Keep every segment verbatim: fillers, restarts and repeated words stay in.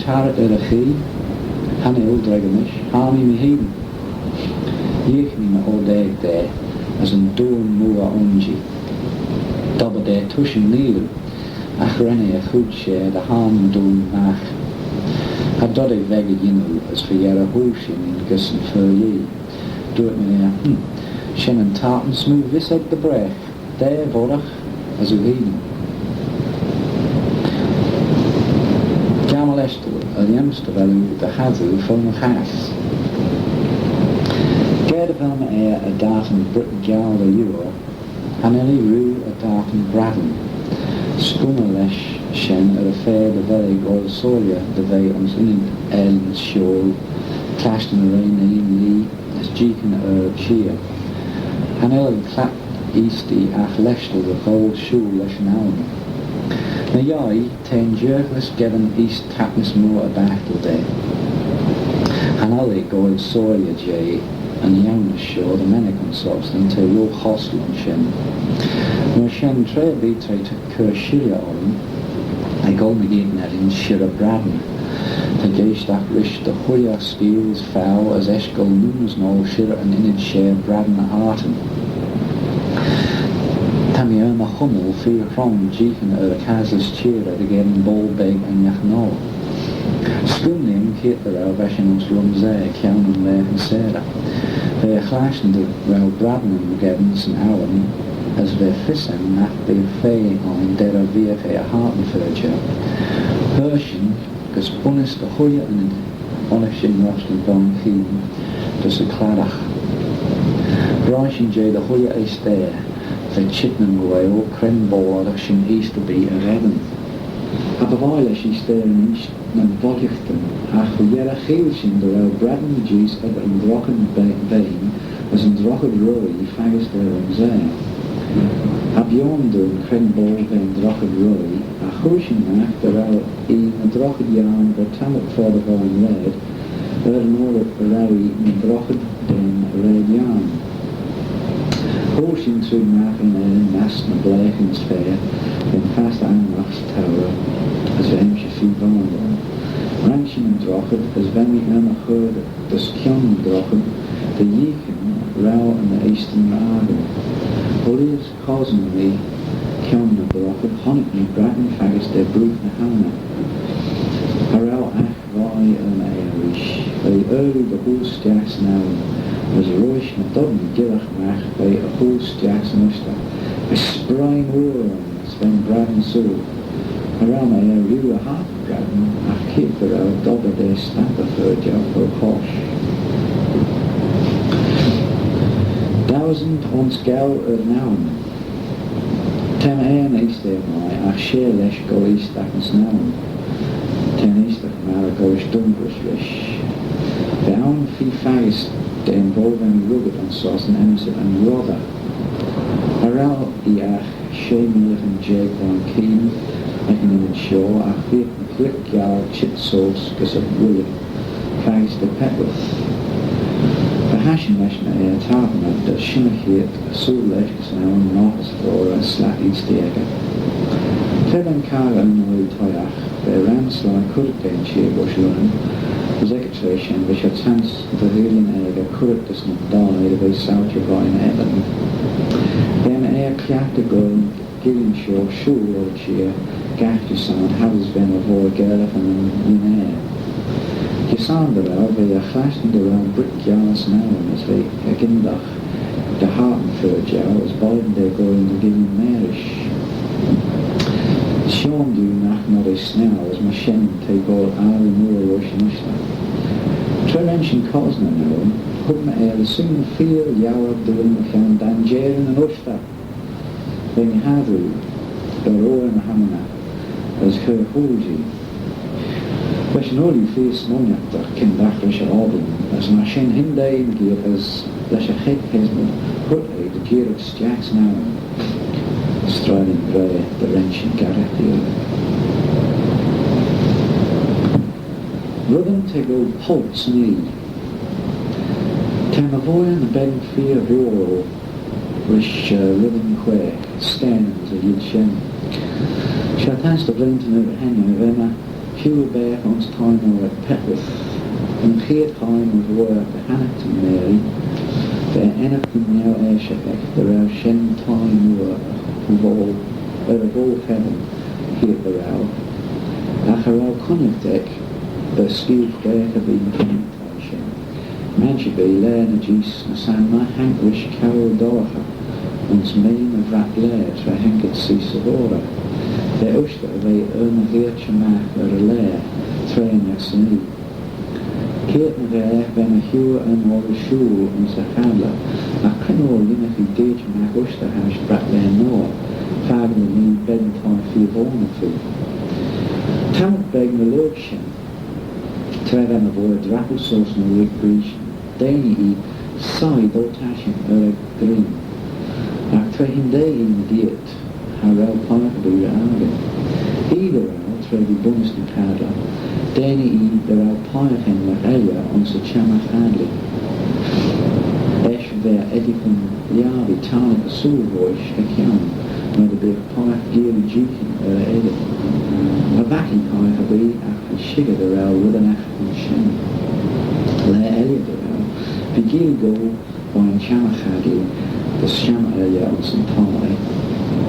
Tar er y chee, cha nel dreggyr mish, hayrn mee mee hene. Yeeagh mee my oardaig da, as yn dooin mooar aynjee. Dobbered da tushtey yn eill, agh ren eh y chooid share dy hayrn yn dooin magh. Cha dod eh veg y yannoo, as fy-yerrey hooar shin gys yn fer-lhee. Dooyrt my ayr, "Hmm, shen yn tartan smoo vees ec dty bragh." Daa voddagh as oo hene. Gammel leshtal, er lhiam's dy vel oo dy chassoo fo ny chass. Ga dy vel my ayr y dartan brick gial dy liooar, cha nel eh rieau y dartan braddan. S'cummey lesh shen er y fa dy vel eh goaill soylley dy ve ayns ynnyd elley ny shiaull, clashtyn arrane ny yee as jeeaghyn er y çheer. Cha nel eh clap eeastee agh leshtal dy gholl shooyl lesh yn awin. Ny-yeih, ta'n jerkal as geddyn eeast taitnys mooar y baghtal da. Cha nel eh goaill soylley jeh yn eaunys shoh dy mennick ayns Sostyn, t'eh ro chostal ayns shen. Myr shen, tra erbee t'eh cur shilley orrym, eh goll mygeayrt er yn shirrey braddan. T'eh geaishtagh rish dy chooilley skeeal as feeu as eisht goll noon as noal shirrey yn ynnyd share braddan y h-artan. Ta mee er my chummal feer hron jeeaghyn er y cass as çheer dy geddyn boayl beg ennagh noa. S'cooin lhiam keayrt dy row va shin ayns Rhumsaa, kione yn laghyn seyrey. V'eh er chlashtyn dy row braddan myrgeddin 'syn awin, as va fys aym nagh bee faaie ain derrey veagh eh y h-artan fer jeu. Hooar shin, gys bunnys dy chooilley ynnyd, oddagh shin roshtyn goan keean dys y claddaght. Roie shin jeh dy chooilley eeasteyr, va çheet nyn guaiyl, cre'n boayl oddagh shin eeast erbee y gheddyn. Cha by vie lesh eeasteyr yn insh ny boilliaghtyn, agh fy-yerrey cheayll shin dy row braddan jees eddyr yn droghad be-, beayn as yn droghad roie faggys da Rhumsaa. Cha b'ayn dooin cre'n boayl da'n droghad roie, agh hooar shin magh dy row ee ny droghad yiarn va tammylt foddey veih'n raad, er yn oyr dy row ee ny droghad da'n raad yiarn. Hooar shin trooid magh yn aer ass ny blaaghyn as faiyr, va'n fastyr anmagh 'sy tourey, as va emshir feer vane. Rheynn shin yn droghad, as va mee er my chur dys kione yn droghad, dy yeeaghyn row yn eeastyn ry-akin. Ooilley as cosnee mee kione yn droghad, honnick mee brattan faggys da brooid ny h-awiney. Cha row agh vie er my ayr reesht. V'eh aarloo dy hooill stiagh 'syn awin, as roish ny dod ny gyllagh magh v'eh er hooill stiagh 'syn ushtey. V'eh sprein woair ayn, as va'n brattan sooill. Cha row my ayr rieau y h-artan braddan, agh keayrt dy row, dobbered da stampey fer jeu fo chosh. Dauesyn ayns gaaue er yn awin. Ta'n ayr ny eeasteyr mie, agh share lesh goll eeastagh ayns yn awin. Ta'n eeastagh marroo gollrish dunverys rish. V'eh awin feer faggys da'n boayl va mee ruggit ayns Sostyn, enmyssit yn Rother. Cha row ee agh shey meeragh jeig veih'n keean ec yn ynnyd shoh, agh veagh ny brick gial çheet seose gys y Willick faggys da Petworth. Va hashyn lesh my ayr tartan, as shimmey keayrt, sooill lesh gys yn awin, noght as flora, as slat eeastee echey. Tra va'n carrey er yn oyr toshiaght, va ram sleih currit da'n çheer voish Lunnin, as ec y traa shen va shiartanse dy gheillyn aegey currit dys ny daaiy dy ve sauçhey veih'n eddin. Va'n ayr cliaghtey goaill ny geillyn shoh shooyl er y çheer, gagh jeh'n shenn, cha row mee er my voir gaarlaghyn yn aer. Jeh'n shenn dy row, v'eh er chlashtyn dy row brick gial 'syn awin, as v'eh er gyndagh dy h-artan fer jeu, as boddin da goaill ny geillyn marish. Shione diu nagh nod eh snaue, as myr shen t'eh goaill aarloo mooar roish yn ushtey. Tra ren shin cosney yn awin, hug my ayr lhisyn feer liauyr dooin mychione danjeyryn yn ushtey. Va'n harroo er oyr ny h-awiney as cha hooar jee. Lesh yn ooilley feer smooinaghtagh kyndagh rish e obblyn, as myr shen hyndaa mygeayrt as lesh e cheet keaysyn, huitt eh dy jeeragh stiagh 'syn awin. S'treih lhiam gra dy ren shin garaghtee. Reddyn ta goll polt 'syn oie. Ta my voir ny ben feer vioral rish, eh, reddyn quaagh, Stan's y lheid shen. Shiartanse dy vleeantyn er henney va my Shiu baghey ayns thie noa ec Petworth. Yn cheayrt hie my vooar dy hannaghtyn Mary, va ennaghtyn neu-aashagh ec dy row shenn thie mooar er y voayl cheddin, cheayrt dy row, agh cha row cooinaghtyn ec dy screeu quaagh erbee yn thie shen. Mayd erbee, laa ny jees ny s'anmey haink rish cour doaghey ayns mean y vrat laa tra haink ad seose y voghrey. Va ushtey er ve er ny gheayrtee magh er y laa, traa ny s'nee. Keayrt ny ghaa va my huyr er n'gholl shooyl ayns y chadley, agh cre'n oyr yinnagh ee deayrtee magh ushtey hash vrat laa noa, fakin dy nee yn ben thie feer voyney feeu. Tammylt beg ny lurg shen, tra va my vooar drappal seose ny lurg bree shen, deinee ee soie dy vel tashin er y ghrian. Agh tra hyndaa ee ny geayrt, cha row peiagh erbee ry-akin. Ee dy row, tra v'ee bunnys ny chadley, deinee ee dy row peiagh ennagh elley ayns y çhammah chadlee. Eisht va eddyr lhiabbee tayrnagh ersooyl voish ec e chione, myr dy beagh peiagh geearree jeeaghyn er e eddyr. Cha vaik ee peiagh erbee agh v'ee shickyr dy row red ennagh ayns shen. Laa elley dy row, v'ee geearree goll veih'n çhammah chadlee dy çhammah elley ayns yn thie,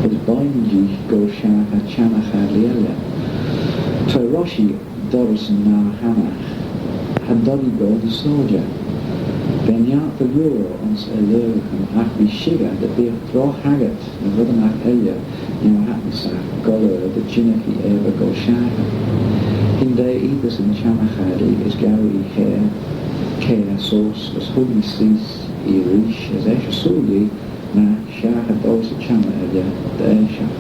as b'ee ny jeeagh goll shaghey çhammah chadlee elley. Tra rosh ee dorrys yn nah chammah, cha dod ee goll ny sodjey. Va niart dy liooar ayns e lurg agh v'ee shickyr dy beagh drogh-chaggit ny red ennagh elley neu-atmyssagh goll er dy jinnagh ee abyl goll shaghey. Hyndaa ee dys yn çhammah chadlee as ghow ee chair, cair seose as hug ee seose ee reesht as eisht shooyl ee nah shaghey dorrys y çhammah elley dy aashagh.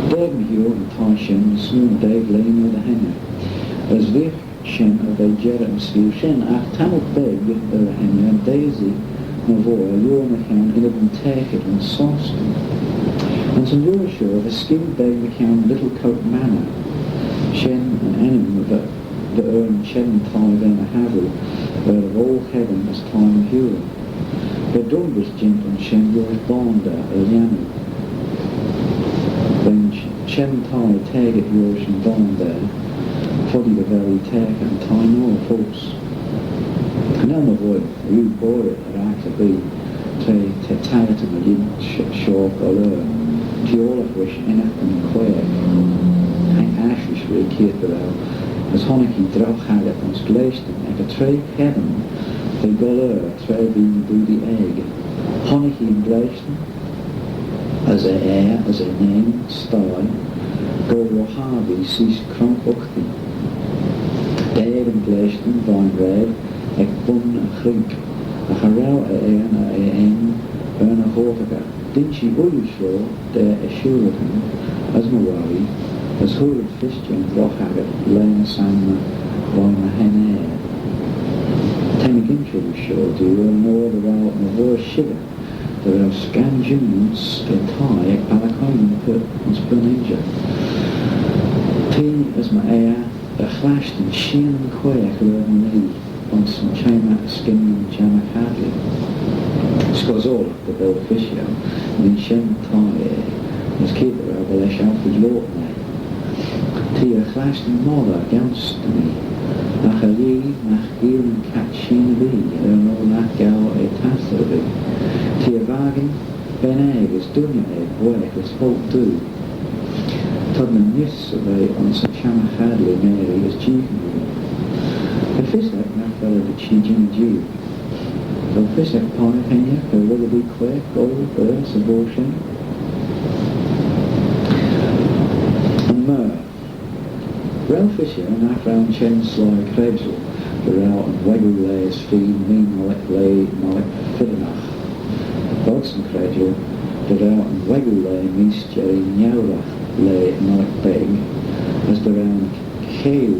Boayrd my huyr yn thie shen ny smoo deih bleeaney dy henney, as veagh shen er ve jerrey yn screeu shen, agh tammylt beg er y henney deilsee my vooar liooar mychione ynnyd yn taghtyr ayns Sostyn. Ayns yn liooar shoh va screeu beg mychione Littlecote Manor. Shen yn ennym va, va er yn çhenn thie va ny haveil er y voayl cheddin as thie my huyr. Va dunverys jeant ayns shen liorish boayrd er lhiannoo. Va'n çhenn thie taagit liorish yn boayrd, foddee dy vel ee taghyrt yn thie noa foast. Cha nel my vooar rieau boirey er aght erbee, tra ta taartyn y lhien sh-, shoh goll er, feallagh rish ennaghtyn quaagh. Haink aght rish ve keayrt dy row, as honnick ee drogh-chaggit ayns gleashtan ec y traa cheddin v'eh goll er tra v'ee ny doodee aeg. Honnick ee yn gleashtan, as e ayr, as e nane, sthie, goll ro harvee seose cronk ughtee. Deiyr yn gleashtan veih'n raad ec bun y chrink, agh cha row e ayr ny e nane er ny ghortaghey. Dinsh ee ooilley shoh da e shooylagyn, as my wharree, as hooar ad fys jeh'n drogh-chaggit laa ny s'anmey veih my hen ayr. Ta mee geearree shoh diu er yn oyr dy row my vooar shickyr dy row scanshoon ayns y thie ec Ballakone ayns Birninjack. T'ee as my ayr er chlashtyn sheean quaagh lurg ny nee ayns yn çhammah, skynn yn çhammah chadlee. S'cosoylagh dy vel fys jeu, nee shen thie eh, as keayrt dy row vel eisht alfred loayrt mie. T'ee er chlashtyn moddey goainsey mee, agh er lhee nagh gearin yn chat sheean erbee, er yn oyr nagh gow eh tastey erbee. T'ee er vakin ben aeg as dooinney aeg boiagh as holt doo. T'ad ny neese er ve ayns y çhammah chadlee Mary as jeeaghyn oo. Vel fys ec nagh vel eh dy çheer jannoo Jee? Vel fys ec peiagh ennagh dy row erbee quaagh goll er sy voghrey shen? Yn myrgh. Row fys ec nagh row yn çhenn sleih credjal dy row yn Wagoo laa as feeyn mean ollick laa yn ollick feddynagh? Boayrd yn credjal dy row yn Wagoo laa mees jerree niaullagh laa yn ollick beg, as dy row yn cheau,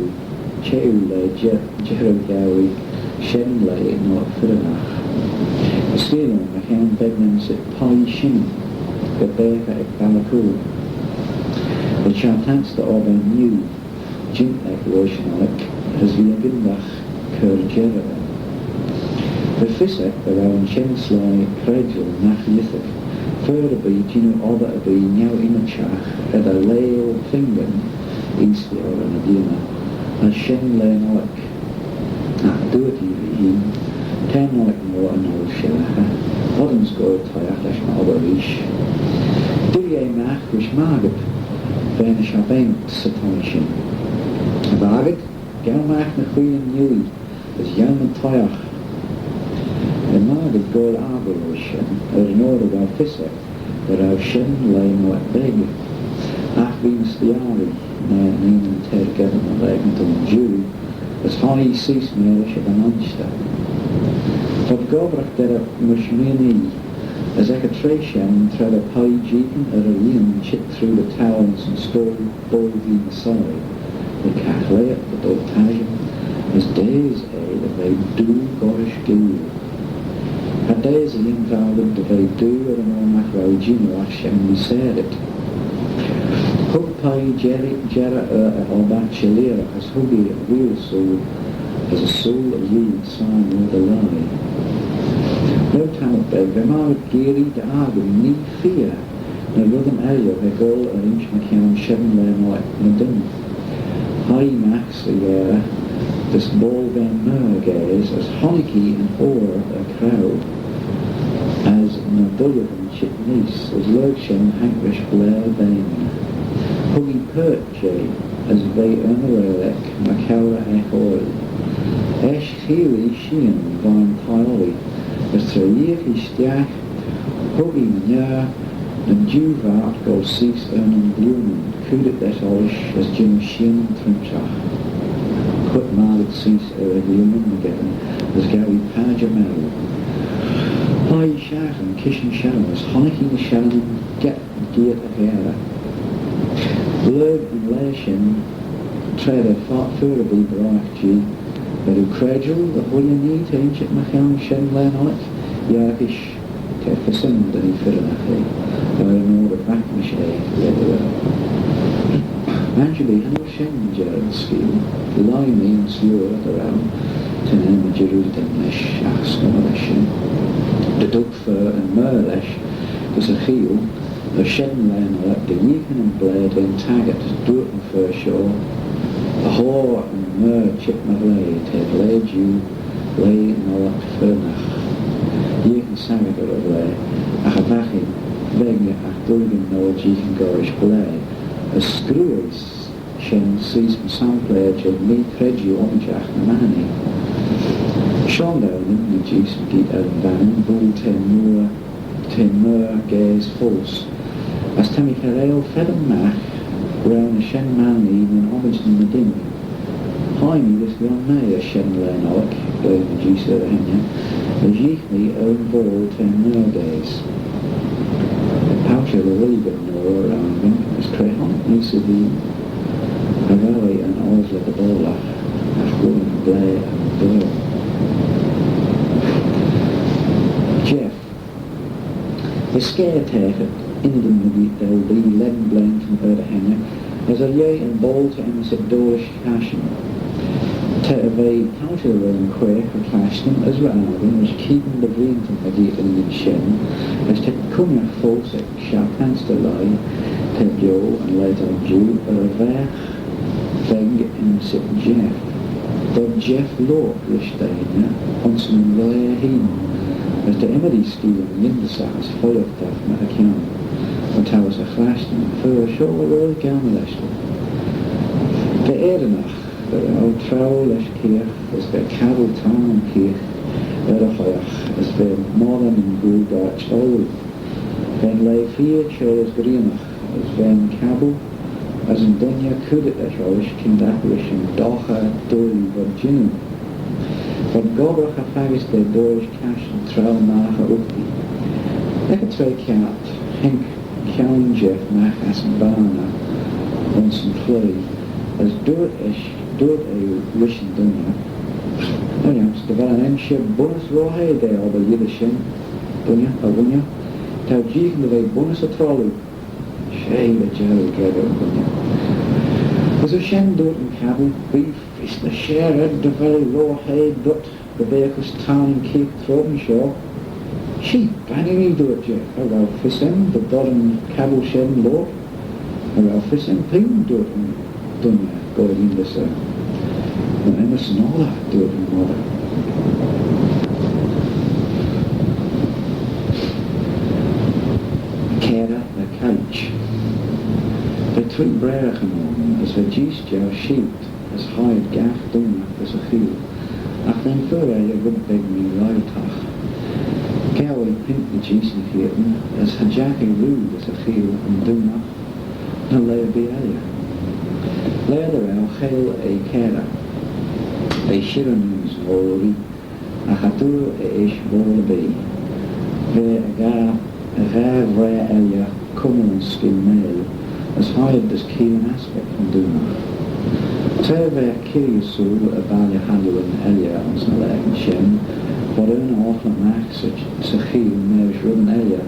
cheau laa je-, jerree gowee shenn laa yn ollick feddynagh. Skeeal ayn mychione beg ny enmyssit Polly Shinnin, va baghey ec Ballakone. Va shiartanse dy obbyr niu jeant ec roish yn ollick, as v'ee er gyndaght cur jerrey. Vel fys ec dy row yn çhenn sleih credjal nagh lhisagh fer erbee jannoo obbyr erbee neu-ymmyrçhagh eddyr laa fingyn Eeastee orrym ny bleeaney, as shenn laa Nollaig. Agh dooyrt ee v'ee hene, "T'er Nollaig noa yn oayll shilley, oddym's goaill toshiaght lesh my obbyr reesht." Dirree eh magh rish margit, va ny sharvaant 'sy thie shin. "Margit, gow magh ny wheeyn niuee, as yiow'n toshiaght." Er margit goaill aggle rish shen, er yn oyr dy vel fys ec dy row shenn laa Nollaig beg. Agh v'ee ny s'doillee, ny, ny, ny t'er geddyn dy laghyn t'ayn jiu, as hie ee seose marish ec yn aigney. V'ad gobbraghey derrey mysh mean oie, as ec y traa shen, tra va peiy jeeaghyn er y lheann çheet trooid y towl ayns yn stoyl, boayl v'ee ny soie, dy caghlaa, dy doaltattym, as d'aase eh dy ve doo gollrish Gaelg. Cha d'aase yn valley dy ve doo er yn oyr nagh row jannoo agh shenn ny seyrit. Hug peiy jerrey, jerrey er e obbyr çhelleeragh, as hug ee e wheeyl sooill, as e sooill e lheid seymour dy lhie. Laa tammylt beg, va margit geearree dy akin nee feer ny reddyn elley va goll er insh mychione shenn laa Nollaig ny dyn. Hie ee magh 'sy gharey, dys boayl ven myr gaase, as honnick ee yn oyr er craue, as ny duillagyn çheet neese, as lurg shen haink rish blaa bane. Hug ee paart jeh, as v'eh er ny reiltagh myr cowrey ec oayll. Eisht cheayll ee sheean veih'n thie-ollee, as tra yeeagh ee stiagh, hug ee myr nyn jiu vart goll seose er nyn glioonyn, coodit lesh ollish as jannoo sheean trimshagh. Huitt margit seose er y glioonyn myrgeddin, as ghow ee padjer marroo. Hie ee shaghey yn kishin shenn, as honnick ee ny shenn geiyrt geiyrt y gharey. Lurg yn laa shen, tra va fa-, fer erbee bragh jee, "V'ad oo credjal dy chooilley nhee t'eh ynshit mychione shenn laa Nollaig?" Yiarrish, "T'eh fys aym dy nee firrinagh eh, er yn oyr vaik mish eh lhieu." Aghterbee, cha nel shen jerrey yn skeeal. Lhie mee ayns Lure dy row, ta'n enmey Jerusalem nish, agh s'coamagh lesh shen. Dy dug fer yn myrgh lesh, gys y cheeal, er shenn laa Nollaig dy yeeaghyn yn blaa ven taghyrt, dooyrt yn fer shoh, "Dy hoi yn myrgh çheet my vleih, t'eh vleih jiu, laa Nollaig firrinagh." Yeeaghyn saggit er y vleih, agh y vaghin, veg agh guillagyn noa jeeaghyn gollrish blaa, as screeu eh shen seose myr sampleyr jeh mee-chredjue ommijagh ny Manninee. Shegin dou ny jees mygeayrt er yn vannin, boayl t'eh mooar, t'eh mooar gaase foast. As ta mee kiarail feddyn magh, row ny shenn Manninee myr ommijyn ny dyn. Hie mee dys lhione mie er shenn laa Nollaig, dy jees er dy henney, as yeeagh mee er yn boayl t'eh mooar gaase. Palçhey dy willigen noa er-ayn, as cre honnick mee 'sy vee, cha row eh yn osley dy boallagh, agh hooar yn blaa yn boayl. Jeff. As scaase taghey, ynnyd yn mygeayrt dy bee lane bleeantyn er dy henney, as er lheh yn boayl t'eh enmyssit Doilish Cashen. Ta e ve palçhey dy row yn quaagh ry-chlashtyn as ry-arvan rish keeadyn dy vreeantyn mygeayrt yn lhing shen, as t'eh cooinaghtyn foast ec sharpane dy leih, t'eh bio yn laa t'ayn jiu, er y vaagh veg enmyssit Jeff. Vod Jeff loayrt rish deiney ayns yn glare hene, as ta ymmodee skeealyn yindyssagh as foiaghtagh mychione. Agh t'ou ayns y chlashtyn fer shoh roish gammee lesh. Va eirinagh dy row traaue lesh keeagh, as va cabbil tayrn keeagh er y hoiagh, as va moghrey nyn gwoaill goairt ulliu. Va'n laa feer çheh as grianagh, as va'n cabbil as yn dooinney coodit lesh ollish kyndagh rish yn doghey dooinney v'ad jannoo. V'ad gobbraghey faggys da Doilish Cashen traaue marghey ughti. Ec y traa kiart haink kione Jeff magh ass yn barney ayns yn chloie, as dooyrt eh, dooyrt eh rish yn dooinney, "Dy vel yn emshir bunnys roie da obbyr yindyssagh shen, dooinney, a dooinney. T'ou jeeaghyn dy ve bunnys y trolloo." "She, va jarroo," gredjit yn dooinney. As er shen dooyrt yn cabbil, "Bee fys ny share ayd dy vel roie dhyt dy beagh as tayrn keeagh trome shoh." "She, Bannee mee," dooyrt Jeff, "cha row fys aym dy dorrym cabbil shen loayrt." "Cha row fys aym pene," dooyrt yn dooinney goaill yindyssey. Ny, enmyssin oallagh, dooyrt yn mogher. Cairey va caillt. V'eh tree braaraghyn ayn, as v'eh jees jeu sheiltyn, as hie ad gagh doonaght gys y cheeill, agh va'n fer elley red beg mee-lheihltagh. Ghow eh pint ny jees ny keayrtyn, as cha jack eh rieau gys y cheeill yn doonaght ny laa erbee elley. Laa dy row cheayll eh cairey. V'eh shirrey neose yn oarley, agh cha dooar eh ish voayl erbee. V'eh er ghaa, er ghaa vraar elley cummal yn skeeal meill, as hie ad dys keeayll yn aspick yn doonaght. Tra v'eh er kirree ersooyl er balley hallooyn elley ayns ny laghyn shen, v'ad er ny oghlam magh 'sy, 'sy cheeill marish reddyn elley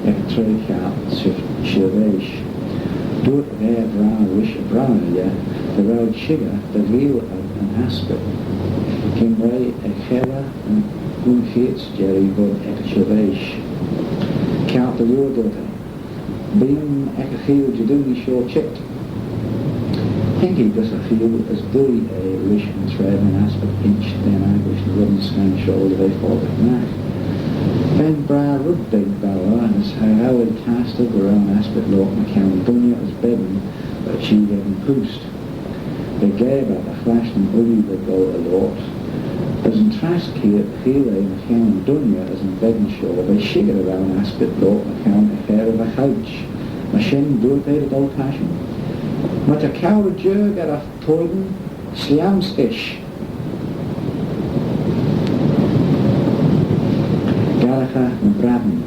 ec y traa kiart shir-, shirveish. Dooyrt ghaa vraar rish y braar elley dy row ad shickyr dy gheayll ad yn aspick. Gimraa eh cheayll yn, yn cheayrt s'jerree vod ec y shirveish. Kiart dy liooar, dooyrt eh. Bee'm ec y cheeill Jedoonee shoh çheet. Haink eh gys y cheeill as dooie eh rish yn traa va'n aspick insh da'n agglish ny reddyn scanshoil dy ve fockle magh. Va'n braar red beg bouyr, as cha ghow eh tastey dy row yn aspick loayrt mychione dooinney as ben, as çheet ec yn poost. V'eh gabber dy chlashtyn ooilley dy gholl er loayrt, as yn trass cheayll, cheayll eh mychione dooinney as yn ben shoh, v'eh shickyr dy row yn aspick loayrt mychione y chairey va chaillt. Myr shen dooyrt eh dy old-fashioned: "My ta cowrey jiarg er y toiggal, s'lhiam's ish." Gallaghey ny Braddan.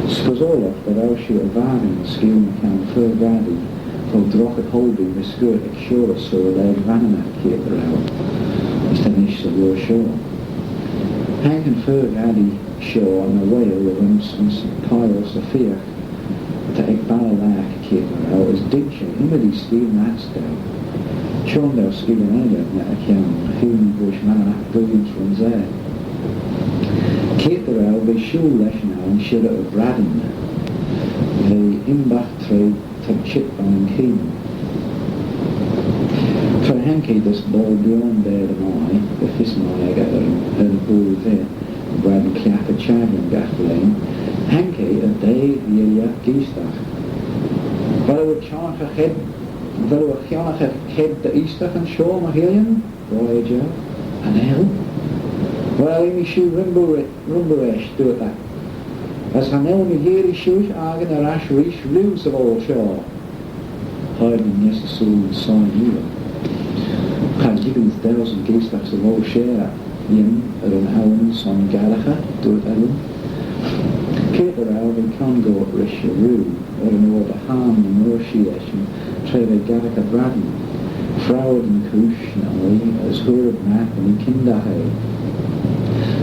S'cosoylagh dy row shiu er vakin yn skeeal mychione fer-gaddy, t'ou droghit Holbein ny scuirr ec Shorey, so dy laghyn Vanninagh, keayrt dy row. As ta nish 'sy laa shoh. Haink yn fer-gaddy shoh ny whaiyl ayns, ayns yn poial 'sy feagh ta ec balley laghyn, keayrt dy row, as dinsh eh ymmodee skeeal ny ass daue. Çhionn daue skeealyn elley ny e kione, cheayll mee voish Manninagh dooin trooid-shaa. Keayrt dy row, v'eh shooyl lesh yn awin shirrey er Braddan. V'eh imbagh traa teg çheet veih'n keayn. Tra haink eh dys boayl bione dy mie, va fys mie echey er, er yn oie v'eh, Braddan cliaghtey çhaglym gagh lane, haink eh er dooinney dy gheayltagh geaishtagh. "Vel oo er çhionnaghey kied, vel oo er çhionnaghey kied dy eaishtagh ayns shoh, my gheaylyn?" gra eh jeu. "Cha nel." "Well, ymmee shiu rhymboo ri-, rhymboo eisht," dooyrt eh. "As cha nel mee geearree shiuish akin er ash reesht rieau 'sy voayl shoh." Hie ad neesht ersooyl yn soie elley. "Cha lhig ayns dauesyn geaishtagh 'sy voayl share lhiam er yn awin son gallaghey," dooyrt Ellen. Keayrt dy row, v'eh coongoyrt rish y rieau er yn oyr dy hayrn ny mooarshee eshyn tra v'eh garraghey Braddan. Phrowid yn chooish ny oaie as hooar ad magh dy nee kyndagh eh.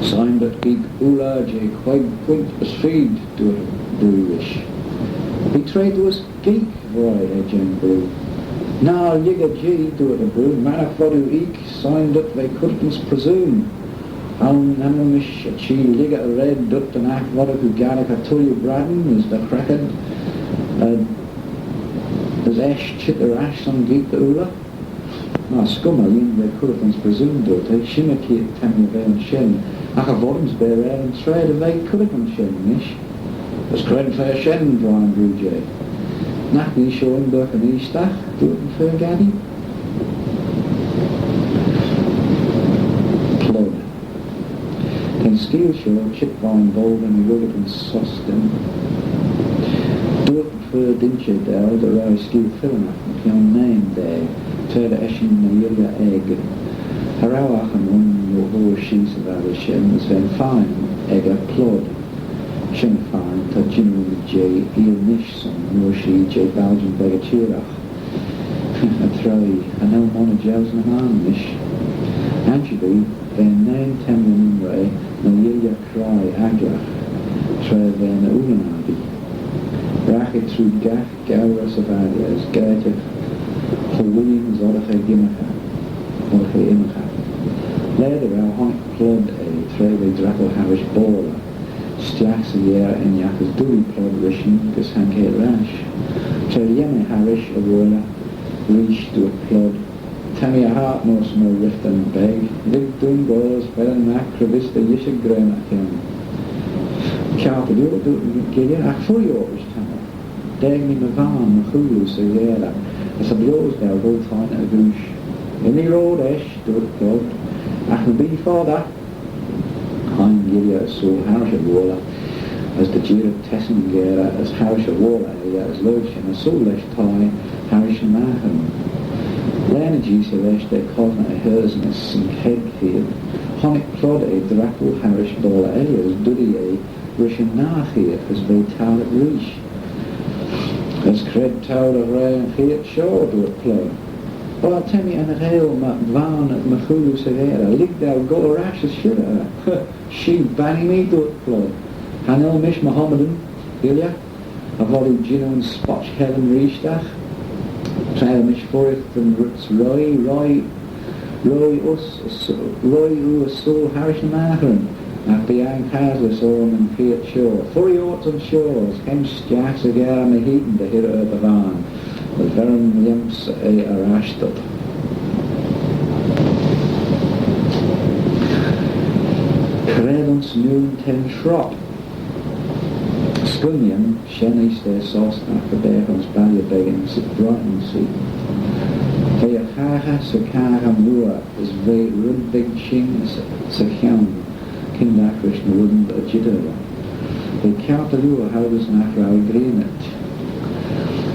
"Shegin dhyt geeck ooilley jeh queig punt as feed," dooyrt y broo rish. "Bee traa dooys geeck," gra eh jeh'n broo. "Nagh lhig eh jee," dooyrt y broo, "mannagh vod oo eeck, shegin dhyt ve currit ayns presoon. Cha nel mish y çhee lhiggey y raad dhyt dy nagh voddagh oo garraghey tooilley Braddan as dy chreck ad, eh, as eisht çheet er ash son geeck ooilley." "Myr s'cummal, lhig ve currit ayns presoon," dooyrt eh, "shimmey keayrt tammylt er ve ayns shen, agh cha voddym's beaghey er yn traa dy ve currit ayns shen nish." "As cre'n fa shen?" gra yn broo jeh. "Nagh nee shoh ymbark yn eeashtagh?" dooyrt yn fer-gaddy. Plod. Ta'n skeeal shoh çheet veih'n boayl dy ruggit yn sostyn. Dooyrt yn fer dinsh eh daue dy row eh skeeal fyllinagh mychione nane da, tra dy eisht ny hilley aeg. Cha row agh yn un mooarshee 'sy valley shen, as va'n fine echey Plod. Shen y fine t'ad jannoo jeh eayl nish son mooarshee jeh Baljyn Beggyr Çheeragh. Yn traa, cha nel monney jeus ny mie nish. Ansherbee, va'n nane teimlyn yn raa ny hilley craie agglagh, tra va'n ooilley abbee. Ragh eh trooid gagh gour 'sy valley as geiyrt eh cho ooilley as oddagh eh ymmyrkey, oddagh eh ymmyrkey. Laa dy row honnick Plod eh, tra v'eh drappal harrish boalley. Stiagh 'sy ghearey ennagh as dooie Plod rishyn gys haink eh er ash. Tra lheim eh harrish y woaiyl, Reesht, dooyrt Claude. Ta mee er hoght, mysh my rifftan beg. Lhig dooin goll as vel yn magh cre'd vees dooinney yishig grenn er y chione. Kiart dy liooar, dooyrt Gideon, agh fuirree ort rish tammylt. Daag mee my vayrn my chooilley 'sy gharey, as cha bio's dou goll t'ain er y ghoosh. Ymmee royd eisht, dooyrt Claude, agh ny bee foddey. Hie Gideon er sooyl harrish y voayley, as dy jeeragh tessen yn gharey, as harrish y voayley elley, as lurg shen er sooyl lesh thie harrish ny magheryn. Laa ny jees erreish da cosney e haarsynys yn chied cheead, honnick Claude eh drappal harrish boayl elley, as dooittee eh rish yn nah cheead, as v'eh tagglagh reesht. As c'raad t'ou dy ghra yn cheayrt shoh? dooyrt Claude. Well, ta mee er n'gheayl my vayrn my chooilley 'sy gharey. Lhig dou goll er ash as shirrey eh. She bannee mee, dooyrt Claude. Cha nel mish my hommadyn, Ilya, cha vel oo jannoo yn spotch cheddin reesht. Tra mish fuirraghtyn rhyts roie, roie, roie uss, roie oo er sooyl harrish ny magheryn. Agh bee anchaslys orrym yn cheayrt shoh. Fuirree ort ayns shoh, as hem stiagh 'sy gharey my hene dy hirrey er dty vayrn. As verrin lhiam's eh er ash dhyt. C'raad ayns noon t'ayn shrop? S'cooinaght shen eisht er Sostnagh dy beagh ayns balley beg enmyssit Brightsea. V'eh er caghey 'sy caghey mooar, as v'eh red beg çhing 'sy, 'sy chione, kyndagh rish ny reddyn y jider. V'eh kiart dy liooar, choud's nagh row eh grianit.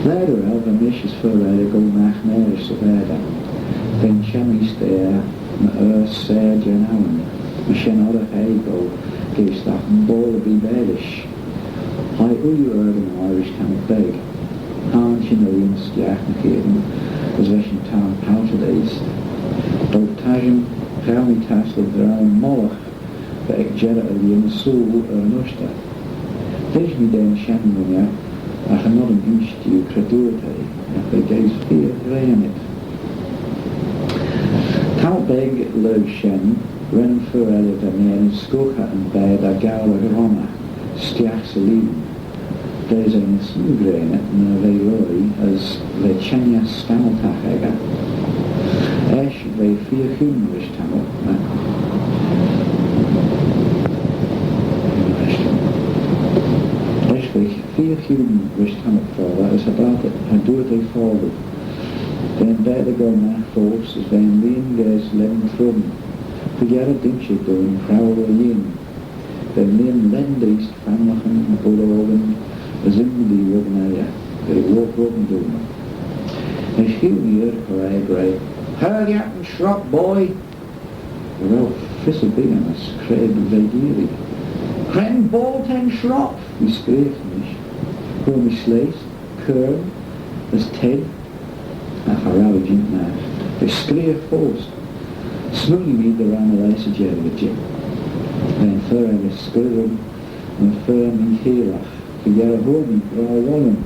Laa dy row, va mish as Fer Elliot goll magh marish 'sy vaatey. Va'n çhemmee eisht er ny er seyr jeh'n awin. Myr shen oddagh eh goll geaishtagh boayl erbee baaish. Hie ooilley er gyn oie rish tammylt beg. Hayrn shin ooilley stiagh ny cheayrtyn, as va shin tar palçhey eisht. Boayl tashin, ghow mee tastey dy row yn mollagh va ec jerrey er lhiam sooill er yn ushtey. Dinsh mee da'n shenn ghooinney, agh cha nod yn insh diu cre dooyrt eh, agh v'eh geddyn feer ghrianit. Tammylt beg lurg shen, ren Fer Elliot er marin scoiagh yn baa da ghow ry-ghrummagh stiagh 'sy lhieen. V'eh ny smoo ghrianit na v'eh roie, as v'eh çhengey stammyltagh echey. Eisht v'eh feer chione rish tammylt, eisht v'eh feer chione rish tammylt foddey, as cha dooyrt eh foddey. Va'n baa da goll magh foast, as va'n lhieen geddyn lheim truym. Fy-yerrey dinsh eh dooin prowal y lhieen. Va'n lhieen lane eisht, fainlaghyn, buill-ockyn, as ymmodee ruggyn elley, v'eh woke ruggyn dooin. As hie mee er, cha row eh gra, "Hurley ad yn shrop, boy!" Cha row fys erbee aym's cre'd v'eh geearree. "Cre'n boayl t'ayn shrop?" v'ee screeaghey mish. Hooar mee sleayst, keyrn, as ted, agh cha row eh jeant magh. V'eh screeaghey foast. Smooinee mee dy row my laa 'sy jerrey jeh. Va'n fer echey scuirrym, my fer mee-cheillagh, fy-yerrey hooar mee gra wollin.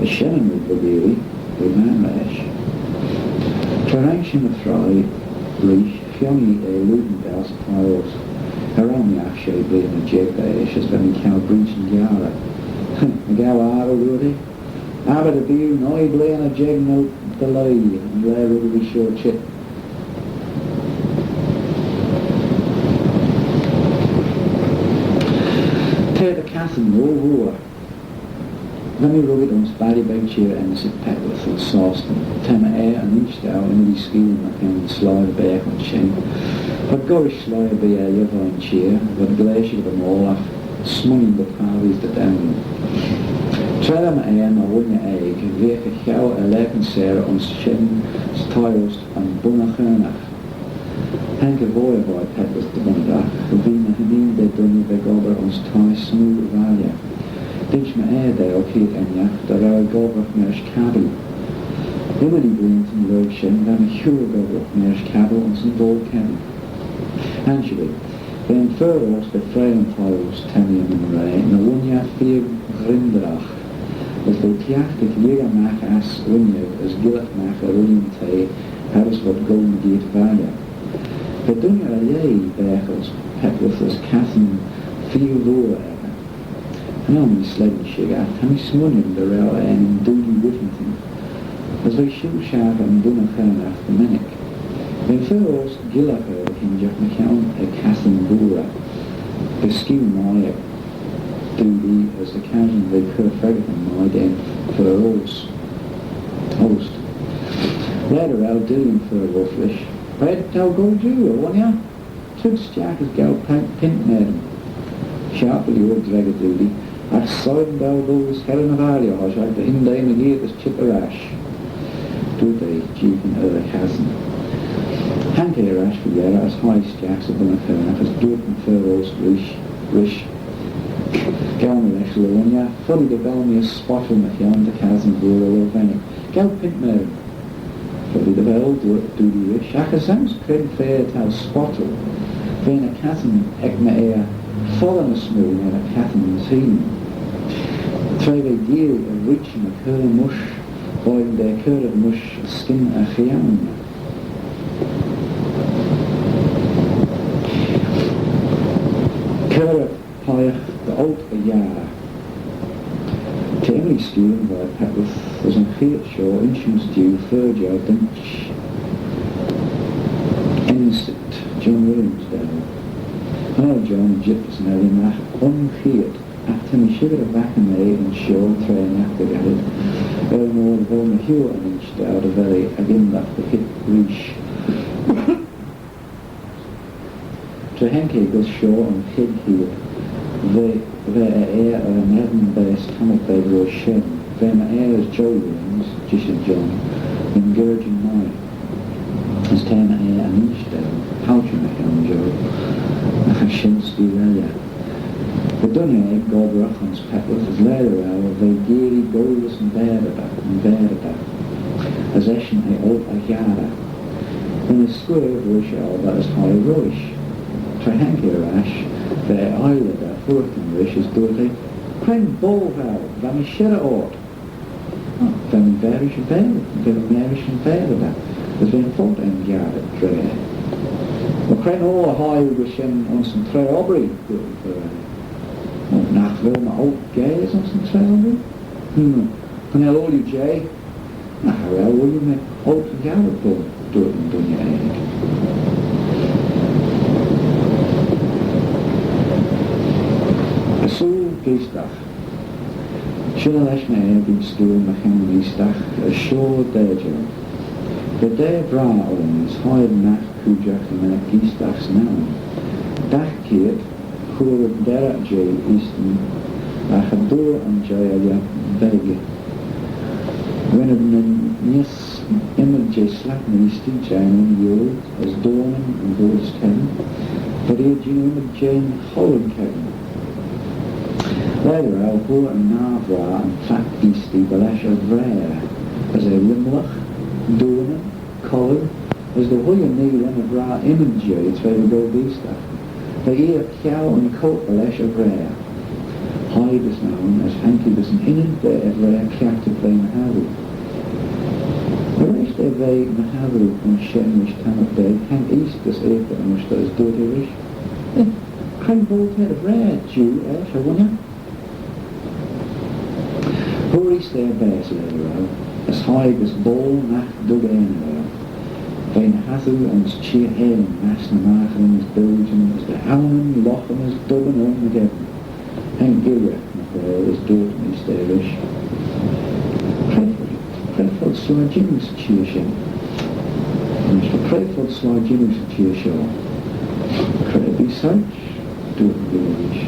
As shen yn red v'eh geearree, v'eh maynrey eisht. Tra ren shin y traie reesht, chionnee eh lhooidan dou 'sy thie oast. Cha row mee agh shey bleeaney jeig dy eash, as va mee ceau breeantin giarey. "Ghow arroo," dooyrt eh. "Abbit erbee oo nuy bleeaney jeig ny dy liooar, yn laa ruggyree shoh çheet." T'eh dy chassyn ro vooar. Va mee ruggit ayns balley beg çheer enmyssit Petworth ayns Sostnee. Ta my ayr er n'insh dou ymmodee skeealyn mychione sleih dy beagh ayns shen. V'ad goll rish sleih erbee elley veih'n çheer, v'ad glaashagh dy moallagh, smooinaghtyn dy prowal as dy daanyn. Tra va my ayr myr ghooinney aeg, veagh e cheau er lakin seyrey ayns shenn thie oast yn Bunney Chaarnagh. Haink eh voish voish Petworth dy bunnagh, v'ee ny henneen da dooinney beg obbyr ayns thie smoo y valley. Dinsh my ayr daue keayrt ennagh dy row eh gobbragh marish cabbie. Ymmodee bleeantyn lurg shen va my chooid gobbragh marish cabbie ayns yn voayl cheddin. Ansherbee, va'n fer oast er freayll yn thie oast t'aymee yn raa, ny ghooinney feer ghrinderagh, as v'eh cliaghtey lhiggey magh ass ghooinney as gyllagh magh er ooilley yn traa, harrish v'ad goll mygeayrt valley. Va dooinney er lheh baghey ayns Petworth as cassyn feer vooar echey. Cha nel mee slane shickyr, ta mee smooinaghtyn dy row eh er n'gooinney whiffantyn. As v'eh shiu shaghey yn duinney Choyrnagh dy mennick. V'eh fir oast gyllagh er y kinjagh mychione er cassyn boorey, gys skieu mie ec Doody as dy chashyn v'eh cur freggyrt mie da'n fir oast. Oast. Laa dy row Doody yn fir oast rish. Where'd t'ou goll jiu, y wooinney? Trooid stiagh as gow pint, pint mayd aym. Sharpey lioar, dreggyr Doody, agh son dou goll as Cherrin y Valley, hoshiaght, dy hyndaa mygeayrt as çheet er ash. Dooyrt eh jeeaghyn er y chassyn. Haink eh er ash dy-yerrey as hie eh stiagh 'sy duinney Choyrnagh as dooyrt yn fir oast rish, rish. Gow mee lesh, y wooinney, foddee dy vel mee as spottal mychione dy chassyn boorey er y mennick. Gow pint mayd aym. Foddee dy vel, dooyrt Doody rish, agh as ayns cre'n fa t'ou spottal, va ny cassyn ec my ayr foddey ny smoo na ny cassyn hene. Tra v'eh geearree er reesht ny cur mysh, voddyn da cur mysh skynn e chione. Cur peiagh dy holt y ghiarrey. Ta ymmodee skeeal veih Petworth as yn cheayrt shoh insh ayns jeh fir jeu dinsh ensit John Williams daue. Cha nel John jeet as yn ellan agh un cheayrt, agh ta mee shickyragh vakin eh ayns shoh tra nagh dug ad, er yn oyr dy vel my huyr yn insh daue dy vel eh ec ymmodee dy heet reesht. Tra haink eh gys shoh yn chied cheayrt, va, va e ayr er yn earroo baase tammylt beg roish shen. Va my ayr as Joe Williams, jishid John, nyn gerjin mie. As ta my ayr yn insh daue, palçhey mychione Joe, agh as shen s'jeh elley. Va dooinney aeg gobbragh ayns Petworth as laa dy row v'eh geearree goll dys yn vaarey da, yn vaarey da, as eshyn eh holt y ghiarrey. Ren eh scuirr voish e obbyr as hie eh roish. Tra haink eh er ash, va e aile da fuirtyn rish as dooyrt eh, "Cre'n boayl t'ou? Va mee shirrey ort." "O, va mee marish yn vaarey, va mee marish yn vaarey da, as va'n holt er yn ghiarrey," dooyrt eh. "Well, cre'n oyr hie oo gys shen ayns yn traa obbree?" dooyrt eh. "O, nagh vel my holt gaase ayns yn traa obbree?" "Hmm, cha nel ooilley jeh." "Nagh row ooilley my holt y ghiarrey, dooyrt yn dooinney aeg." Ersooyl geaishtagh. Shinney lesh my ayr gyn stooyl mychione eeastagh, as shoh dy jarroo. Va daa vrah ayn as hie ad magh cooidjagh dy mennick eeastagh 'syn awin. Dagh cheayrt, hooar ad derrey jeh eeastyn, agh cha dooar yn jeh elley beg. Ren ad ny neesht ymmyd jeh slattyn eeastee jeh'n un lheid as doanyn yn voayrd cheddin, v'ad er jannoo ymmyd jeh'n chollin cheddin. Laa dy row hooar yn nah vrah yn plack eeastee by lesh e vraar, as e lheumlagh, doanyn, collin, as dy chooilley nhee ren y vrah ymmyd jeh tra v'eh goll geaishtagh. Va eer ceau yn coyrt by lesh e vraar. Hie eh dys yn awin as haink eh dys yn ynnyd va e vraar kiart ec ve ny halloo. Erreish da ve ny halloo ayns shen rish tammylt beg, haink eeast dys Eaghtyr yn ushtey as dooyrt eh rish, "Eh, cre'n boayl t'er y vraar jiu, eh, y wooinney?" Hooar eeast er baase, laa dy row, as hie eh gys boayl nagh dug eh enney. Va ny halloo ayns çheer ayn mastey ny magheryn as billjyn as dy awin, loghan as dubbyn ayn myrgeddin. Haink Gilley, my vraar, as dooyrt yn eeast er rish, "Cre, cre fod sleih jannoo 'sy çheer shen?" "Cre fod sleih jannoo 'sy çheer shoh?" "Cre erbee sorçh?" dooyrt Gilley rish.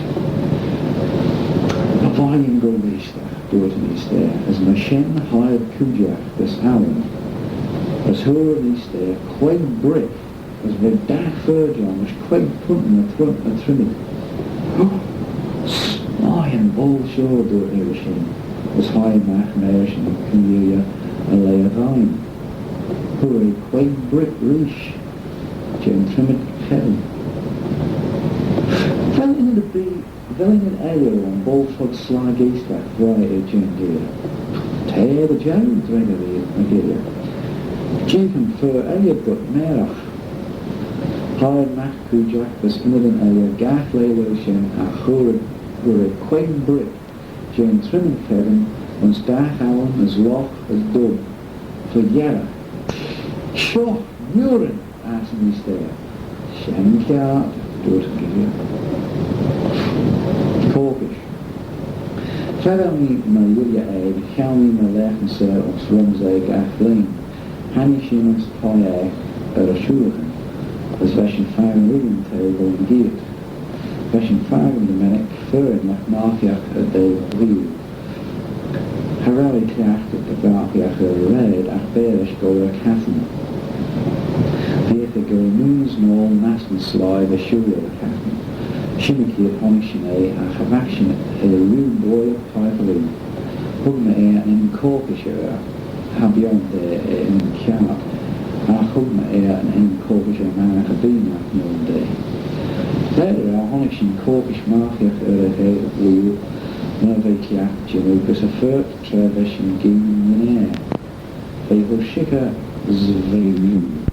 "Cha vie shin goll geaishtagh," dooyrt yn eeast er, as myr shen hie ad cooidjagh dys awin, as hooar yn eeast er queig brick, as v'eh daa fer jeu, mysh queig punt ny tr-, ny trimmid. "Sleih yn boayl shoh," dooyrt eh rish shen, as hie eh magh marish yn cooilley er lheh y veain. Hooar eh queig brick reesht jeh'n trimmid cheddin. "Vel ynnyd erbee, vel ynnyd elley ayn boayl fod sleih geaishtagh?" vrie eh jeh'n jeer. "T'eh dy jarroo," dreggyr Gilley. "Jeeagh yn fer elley dhyt mairagh." Hie eh magh cooidjagh dys ynnydyn elley gagh laa liorish shen, agh hooar eh, hooar eh queig brick jeh'n trimmid cheddin ayns dagh awin as logh as dubbyn. Fy-yerrey. Shoh mooaryn, as yn eeastagh. Shen kiart, dooyrt Gideon. Corkish. Tra vel mee my lhilley aeg, ghow mee my laghyn-seyr ayns Rhumsaa gagh blein. Hannee shin ayns thie er y shooylaghyn, as va shin fakin ooilley yn theihll goll dy geayrt. Va shin fakin dy mennick fer ennagh markiagh er dty ghliow. Cha row eh cliaghtey dy varkiagh er y raad agh beaghey goll er y chassyn. Veagh eh goll mooin's moal mastey sleih va shooyl er y chassyn. Shimmey keayrt honnick shin eh, agh cha vaik shin eh rieau boayrd thie falloo. Hug my ayr yn ennym corkish er, cha b'ayn da eh yn ennym kiart, agh hug my ayr yn ennym corkish er mannaghey erbee magh, nane da. Laadyryn honnick shin corkish markiagh er y ghliow, myr v'eh cliaghtey jannoo gys y phurt tra va shin geeyney yn aer. V'eh hoshiaght as v'eh rieau.